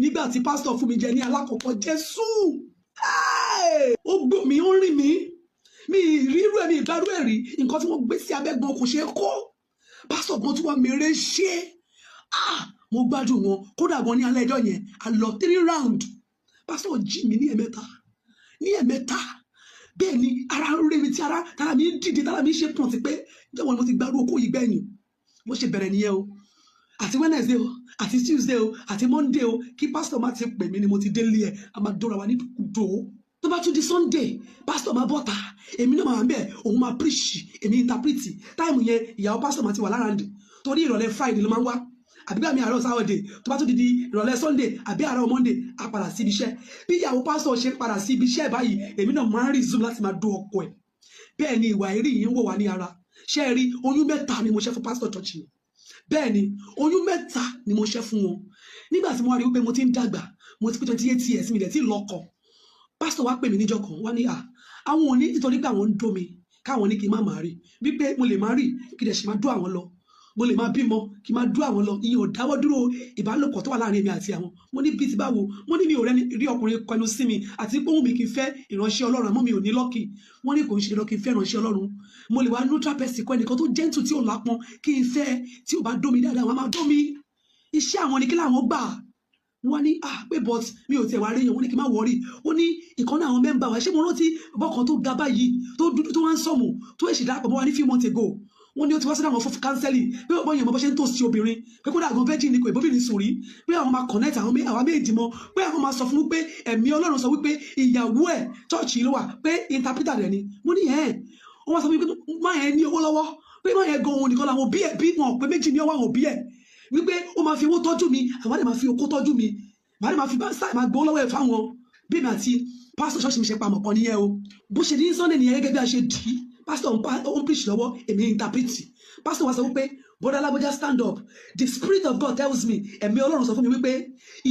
Nígbà tí pásítọ̀ fún mi jẹ ní alákọ̀ọ́kọ́, Jésù, ó gbó mi, ó rìn mí. Mi rírú ẹ̀mí ìgbárú ẹ̀rí. Nǹkan tí wọ́n gbé sí abẹ́gbọ̀n kò ṣeé kó. Pásítọ̀ gan tí wọ́n mèrè ṣe. Ah, mo gbádùn wọn kódà gan. Ní alẹ́ ẹjọ́ yẹn, a lọ three round. Pásítọ̀ jí mi ní ẹ̀mẹ́ta, ní ẹ̀mẹ́ta. Bẹ́ẹ̀ ni ara ń rí mi, tí ara tara mi ń dìde, tara mi ń ṣe pọ̀n sí pé jẹ́wọ́n ni mo ti gbárù okó yìí gbẹ̀yìn. Bó ṣe bẹ̀rẹ̀ nìyẹn o. Àti Wednesday o, àti Tuesday o, àti Monday o, kí pásítọ̀ má ti pè mí ni mo ti délé ẹ̀. A máa dóra wa ní dòó. Tó bá tún di Sunday, pásítọ̀ máa bọ́ta, èmi náà máa ń bẹ̀, òun máa preach, èmi interpret. Time yẹn, ìyàwó pásítọ̀ máa ti wà lára ǹdì, torí ìrọ̀lẹ́ Friday ló máa ń wá, àbí bá mi àárọ̀ Saturday. Tó bá tún di ìrọ̀lẹ́ Sunday àbí àárọ̀ Monday, á padà sí ibi iṣẹ́. Bí ìyàwó pásítọ̀ ṣe padà sí ibi iṣẹ́ báyìí, èmi náà máa ń resume láti máa dó ọkọ ẹ̀. Bẹ́ẹ̀ ni ìwà eré yìí ń wọ̀ wá ní ara. Ṣé ẹ rí, oyún mẹ́ta ni mo ṣe fún pásítọ̀ church mi. Bẹ́ẹ̀ ni, oyún mẹ́ta ni mo ṣe fún wọn. Nígbà tí mo wá rí wípé mo ti ń dàgbà, mo ti pé 28 years, mi dẹ̀ ti lọ́kọ, pásítọ̀ wá pè mí níjọ́ kan, wá ní à àwọn ò ní nítorí pé àwọn ń dó mi, káwọn ní kí n má máa rí wípé mo lè má rí kí dẹ̀ ṣe máa dó àwọn lọ, mo lè máa bímọ kí n máa dó àwọn lọ. Ìyẹn ò dáwọ́ dúró ìbálòpọ̀ tó wà láàrin èmi àti àwọn. Mo ní bíi ti báwo? Mo ní mi ò rẹ́ni rí ọkùnrin kọnu sí mi, àti pé òun mi kì í fẹ́ ìránṣẹ́ Ọlọ́run, àmọ́ mi ò ní luck. Wọ́n ní kò ń ṣe dandan kí n fẹ́ ìránṣẹ́ Ọlọ́run, mo lè wá neutral person kọ́, ẹnìkan tó gentle, tí ò lápọn, kí n fẹ́. Tí ò bá dó mi dáadáa, wọn á máa dó mi. Iṣẹ́ àwọn ni kí làwọn gbà. Wọ́n ní ah, pé but mi ò tiẹ̀ wá rí yàn. Wọ́n ní kí n má worry. Ó ní ìkan náà àwọn member wa, ṣé mo rántí bọ́kàn tó ga báyìí, tó dúdú, tó wá ń sọ̀mù, tó èsì darapọ̀ mọ́ wa ní few months ago? Wọ́n ní ó ti wá sọ́dọ̀ àwọn fún counseling, pé ọ̀pọ̀ èèyàn mọ̀ bó ṣe ń tòsí obìnrin, pé kódà gan virgin ni, kò ìbóbìnrin sùn rí, pé àwọn máa connect àwọn àwọn méjì mọ́, pé àwọn máa sọ fún pé ẹ̀mí Ọlọ́run sọ wípé ìyàwó ẹ̀ church ló wà, pé interpreter rẹ̀ ni. Mo ní ẹ̀ wọ́n wá sọ wípé má yẹn ní owó lọ́wọ́, pé má yẹn gan òun nìkan làwọn òbí ẹ̀ bí wọn pé méjì ní ọwọ́ àwọn òbí ẹ̀, wípé ó máa fi owó tọ́jú mi, àwọn àdè máa fi okó tọ́jú mi, màá dè máa fi bá sáì máa gbowó lọ́wọ́ ẹ̀ fáwọn. Bí mi àti pásítọ̀ ṣọ́ọ̀ṣì mi ṣe pamọ̀ kan nìyẹn o. Bó ṣe ní Sunday nìyẹn, gẹ́gẹ́ bí a ṣe dì í, pásítọ̀ ń preach lọ́wọ́, èmi interpret. Pásítọ̀ wa sọ wípé, "Brother Lágbájá, stand up. The Spirit of God tells me, ẹ̀mí Ọlọ́run sọ fún mi wípé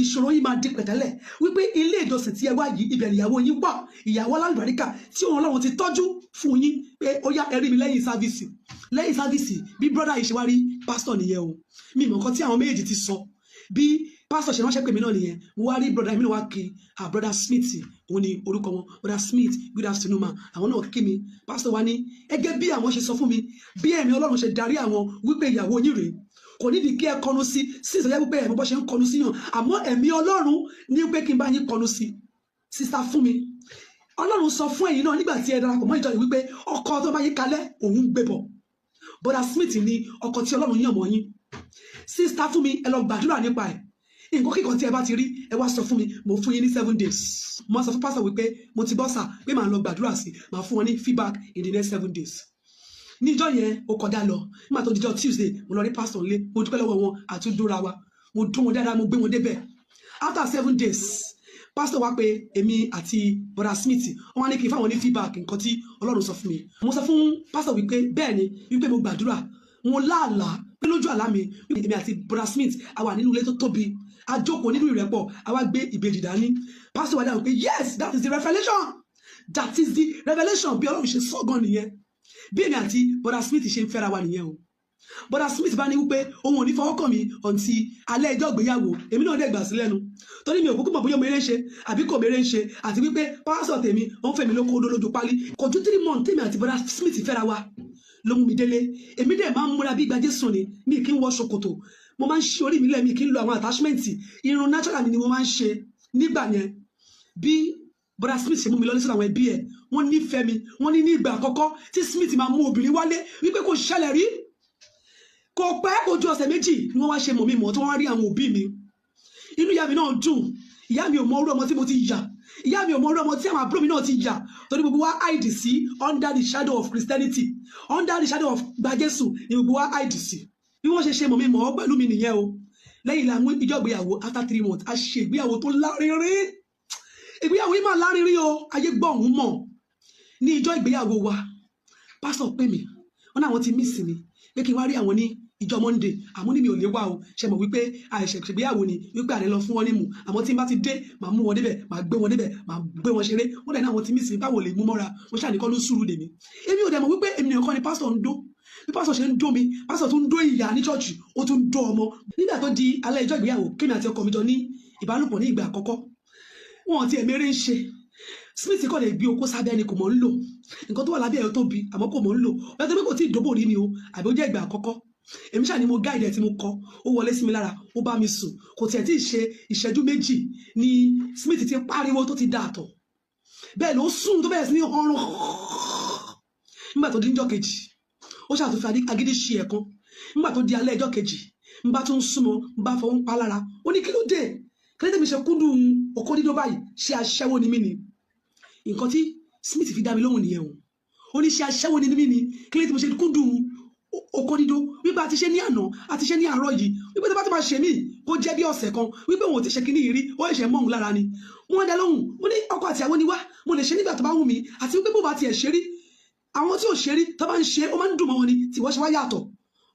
ìṣòro yìí máa di pẹ̀tẹ́lẹ̀, wípé ilé ìjọsìn tí ẹ wá yìí, ibẹ̀ ìyàwó yín wà, ìyàwó alálùbáríkà tí òun Ọlọ́run ti tọ́jú fún yín, pé ó yá, ẹ rí mi lẹ́yìn service." Lẹ́yìn service, bí brother yìí ṣe wá rí pásítọ̀ nìyẹn o. Mi mọ̀ nǹkan tí àwọn méjèèjì ti sọ. Bí pásítọ̀ ṣe ránṣẹ́ pè mí náà nìyẹn. Mo wá rí brother mi náà, wá kí. Ah, Brother Smith òun ni orúkọ wọn. "Brother Smith, good afternoon, ma." Àwọn náà kí mi. Pásítọ̀ wa ní ẹgẹ́ bí àwọn ṣe sọ fún mi, bí ẹ̀mí Ọlọ́run ṣe darí àwọn wípé ìyàwó yín rèé, kò nídìí kí ẹ kọnu sí sí ìsọjá, wípé ẹ̀mí bọ́ ṣe ń kọnu sí yàn, àmọ́ ẹ̀mí Ọlọ́run ní pé kí n bá yín kọnu sí. Sister fún mi, Ọlọ́run sọ fún ẹ̀yin náà nígbà tí ẹ darapọ̀ mọ́ ìjọ yìí wípé ọkọ tó bá yín kalẹ̀ òun gbé bọ̀. Brother Smith ní ọkọ tí Ọlọ́run yàn mọ́ yín. Sister fún mi, ẹ lọ gbàdúrà nípa ẹ̀. Nǹkan kíkan tí ẹ bá ti rí, ẹ wá sọ fún mi. Mo fún yín ní 7 days. Mo sọ fún pásítọ̀ wípé mo ti bọ́ sà, pé màá lọ gbàdúrà sí, màá fún wọn ní feedback in the next 7 days. Níjọ́ yẹn ó kọjá lọ. Nígbà tó dijọ́ Tuesday, mo lọ rí pásítọ̀ nílé, mo dúpẹ́ lọ́wọ́ wọn, àtúndóra wa, mo dún wọn dáadáa, mo gbé wọn débẹ̀. After 7 days, pásítọ̀ wá pé èmi àti Brother Smith. Wọ́n wá ní kí n fáwọn ní feedback nǹkan tí Ọlọ́run sọ fún mi. Mo sọ fún pásítọ̀ wípé bẹ́ẹ̀ ni, wípé mo gbàdúrà, mo láàlá, pé lójú àlá mi, èmi àti Brother Smith a wà nínú ilé tó tóbi, a jókòó nínú ìrẹ́pọ̀, a wá gbé ìbejì dání. Pásítọ̀ wá dáhùn pé, "Yes, that is the revelation, that is the revelation." Bí Ọlọ́run ṣe sọ gan nìyẹn. Bí èmi àti Brother Smith ṣe ń fẹ́ra wa nìyẹn o. Brother Smith bá ní wípé òun ò ní fọwọ́ kàn mí until alẹ́ ẹjọ́ ìgbéyàwó. Èmi náà dẹ̀ gbà sí lẹ́nu, torí mi ò kúkú mọ̀ bóyá mo eré ń ṣe àbí kò mèrè ń ṣe, àti wípé pásítọ̀ tèmi, òun fẹ̀mí ló kó odó lójú pálí. Kò ju 3 months tèmi àti Brother Smith fẹ́ra wa ló mú mi délé. Èmi dẹ̀ máa ń múra bí ìgbà Jésù ni. Mi kì í wọ ṣòkòtò, mo máa ń ṣí orí mi lẹ̀, mi kì í lo àwọn attachment, irun natural mi ni mo máa ń ṣe nígbà yẹn. Bí Brother Smith ṣe mú mi lọ sí àwọn ẹbí ẹ̀, wọ́n nífẹ̀ẹ́ mi. Wọ́n ní ní ìgbà àkọ́kọ́ tí Smith máa mú obìnrin wálé, wípé kò ṣẹlẹ̀ rí. Kò pẹ́, kò ju ọ̀sẹ̀ 2 ni wọ́n wá ṣe mọ̀ mi mọ̀, tí wọ́n wá rí àwọn òbí mi. Inú ìyá mi náà dùn. Ìyá mi ò mọ orú ọmọ tí mo ti yà, ìyá mi ò mọ orú ọmọ tí àwọn àbúrò mi náà ti yà, torí gbogbo wa hide sí under the shadow of Christianity, under the shadow of gbajesu ni gbogbo wa hide sí. Bí wọ́n ṣe ṣe mọ̀ mi mọ̀ ọ́ pẹ̀lú mi nìyẹn o. Lẹ́yìn la mú ìjọ ìgbéyàwó. After 3 months, a ṣe ìgbéyàwó tó lárinrin. Ìgbéyàwó yìí máa lárinrin o, ayé gbọ́ òun mọ̀. Ní ìjọ ìgbéyàwó wa, pásítọ̀ pè mí, wọ́n náà wọ́n ti miss mi, pé kí n wá rí àwọn ní ìjọ Monday. Àmọ́ ní mi ò lè wá o, ṣe mọ̀ wípé àìṣe ìgbéyàwó ni, wípé àlẹ́ lọ fún wọn nímú, àmọ́ tí n bá ti dé, màá mú wọn débẹ̀, màá gbé wọn débẹ̀, màá gbé wọn ṣeré. Wọ́n dẹ̀ ní àwọn ti miss mi, báwo lè mú mọ́ra. Wọ́n ṣàníkọ́ ló sùúrù dèmi. Èmi ò dẹ̀ mọ̀ wípé èmi nìkan ni pásítọ̀ ń dó. Bí pásítọ̀ ṣe ń dó mi, pásítọ̀ tún ń dó ìyá ní ṣọ́ọ̀ṣì, ó tún ń dó ọmọ. Nígbà tó di alẹ́ ìjọ ìgbéyàwó, kémi àti ọkọ mi jọ ní ìbálòpọ̀ ní ìgbà àkọ́kọ́, wọn ò tiẹ̀ méré ń ṣe. Smith kọ́ lè gbé okó sábẹ́ ni, kò mọ̀ ń lò. Nǹkan tó wà lábẹ́ ẹ̀ tóbi, àmọ́ kò mọ̀ ń lò. Wọ́n ti pé kò tí ì dóbò rí ni o, àbí ó jẹ́ ìgbà àkọ́kọ́. Èmi ṣáà ni mo guide ẹ̀ tí mo kọ́. Ó wọlé sí mi lára, ó bá mi sùn. Kò tiẹ̀ tí ì ṣe ìṣẹ́jú 2 ni Smith ti pariwo tó ti da àtọ̀. Bẹ́ẹ̀ ló sùn tó bẹ̀rẹ̀ sí ní ọrùn. Nígbà tó di níjọ́ kejì, ó ṣàtúnfi agídí ṣe ẹ̀kan. Nígbà tó di alẹ́ ẹjọ́ kejì, n bá tún súnmọ́, n bá fọwọ́ ń pa lára. Ó ní, "Kí ló dé? Kí ló dé mi ṣe kúndùn okó dídó báyìí? Ṣé aṣẹ́wó ni mí ni?" Nǹkan tí Smith fi dá mi lóhùn nìyẹn o. Ó ní, "Ṣé aṣẹ́wó ni mí ni? Kí ló dé tí mo ṣe kúndùn okó dídó?" Wípé a ti ṣe ní àná, a ti ṣe ní àárọ̀ yìí, wípé tó bá ti máa ṣe mí, kó jẹ́ bí ọ̀sẹ̀ kan, wípé òun ò ti ṣe kíní yìí rí, ó ṣẹ̀ṣẹ̀ mọ́ òun lára ni. Wọ́n dá lóhùn, ó ní ọkọ àti ìyàwó ni wá, mo lè ṣe nígbà tó bá wù mí, àti wípé bó bá tiẹ̀ ṣe rí, àwọn tí ò ṣe rí tó bá ń ṣe, ó máa ń dùn mọ́ wọn ni. Tí wọ́n ṣe wá yàtọ̀?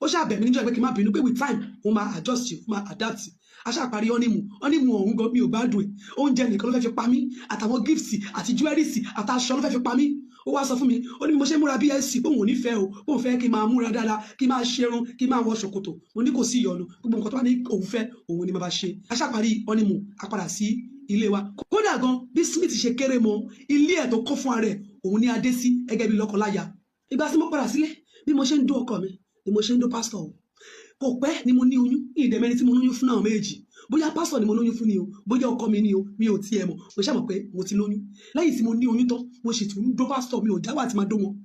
Ó ṣáà bẹ̀ mí níjọ́ pé kí n má bínú, pé with time òun máa adjust, òun máa adapt. A ṣáà parí honeymoon. Honeymoon ọ̀hún gan, mi ò gbádùn ẹ̀. Oúnjẹ nìkan ló fẹ́ fi pa mí, àtàwọn gifts àti jewelries àtàṣọ ló fẹ́ fi pa mí. Ó wá sọ fún mi, ó ní bí mo ṣe múra bsc, pé òun ò ní fẹ́ o, pé òun fẹ́ kí n máa múra dáadáa, kí n máa ṣerun, kí n máa wọ ṣòkòtò. Mo ní kò sí ìyọnu, gbogbo nǹkan tó bá ní òun fẹ́, òun ni mo bá ṣe. A ṣáà parí honeymoon, a padà sí ilé wa. Kódà gan, bí Smith ṣe kéré mọ ilé ẹ̀ tó kọ́ fún ara ẹ̀, òun ní adé sí gẹ́gẹ́ bí lọ́kọláya. Ìgbà tí mo padà sílé, bí mo ṣe ń dó ọkọ mi ni mo ṣe ń dó pásítọ̀ o. Kò pẹ́ ni mo ní oyún. Ní ìdẹ̀mẹ́ni tí mo lóyún fún náà méjì, bóyá pásítọ̀ ni mo lóyún fún ni o, bóyá ọkọ mi ni o, mi ò tiẹ̀ mọ̀. Mo ṣàmọ̀ pé mo ti lóyún. Lẹ́yìn tí mo ní oyún tán, mo sì tún ń dó pásítọ̀. Mi ò jáwọ́ àti máa dó wọn.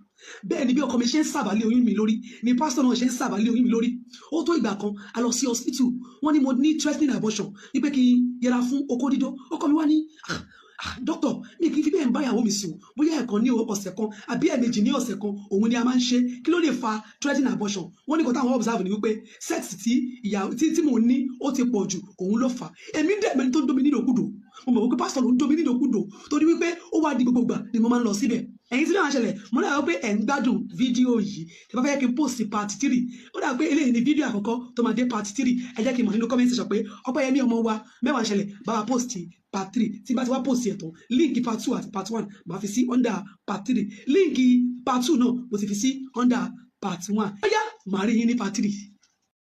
Bẹ́ẹ̀ ni bí ọkọ mi ṣe ń sàbálẹ̀ oyún mi lórí ni pásítọ̀ náà ṣe ń sàbálẹ̀ oyún mi lórí. Ó tó ìgbà kan, a lọ sí hospital, wọ́n ní mo ní threatening abortion, wípé kí n yẹra fún okó dídó. Ọkọ mi wá ní, "Ah, ah, doctor, mi kì í fi bẹ́ẹ̀ ń báyàwó mi sùn, bóyá ẹ̀kan ní ọ̀sẹ̀ kan àbí ẹ̀ẹ̀mejì ní ọ̀sẹ̀ kan, òun ni a máa ń ṣe. Kí ló lè fa threatening abortion?" Wọ́n ní kò táwọn observe ni wípé sex tí ìyàwó tí mò ń ní ó ti pọ̀ jù, òun ló fà á. Èmi dẹ̀ mẹ́ni tó ń dómi nídòkúdò. Mo mọ̀ wípé pásítọ̀ ló ń dómi nídòkúdò, torí wípé ó wá di gbogbo ìgbà ni mo máa ń lọ síbẹ̀. Ẹ̀yin tí náà ṣẹlẹ̀, mo náà wípé ẹ̀ ń gbádùn fídíò yìí. Tí bá fẹ́ kí n post part 3, ó dà pé eléyìí ni fídíò àkọ́kọ́ tó máa dé part 3. Ẹ jẹ́ kí n mọ̀ nínú comment section pé Ọpẹ́yẹmí ọmọ wa, mẹ́wàá ṣẹlẹ̀, bá wa post part 3. Tí bá ti wá post ẹ̀ tán, link part 2 àti part 1 máa fi sí under part 3. Link part 2 náà mo ti fi sí under part 1. Ó yá, màá rí yín ní part 3.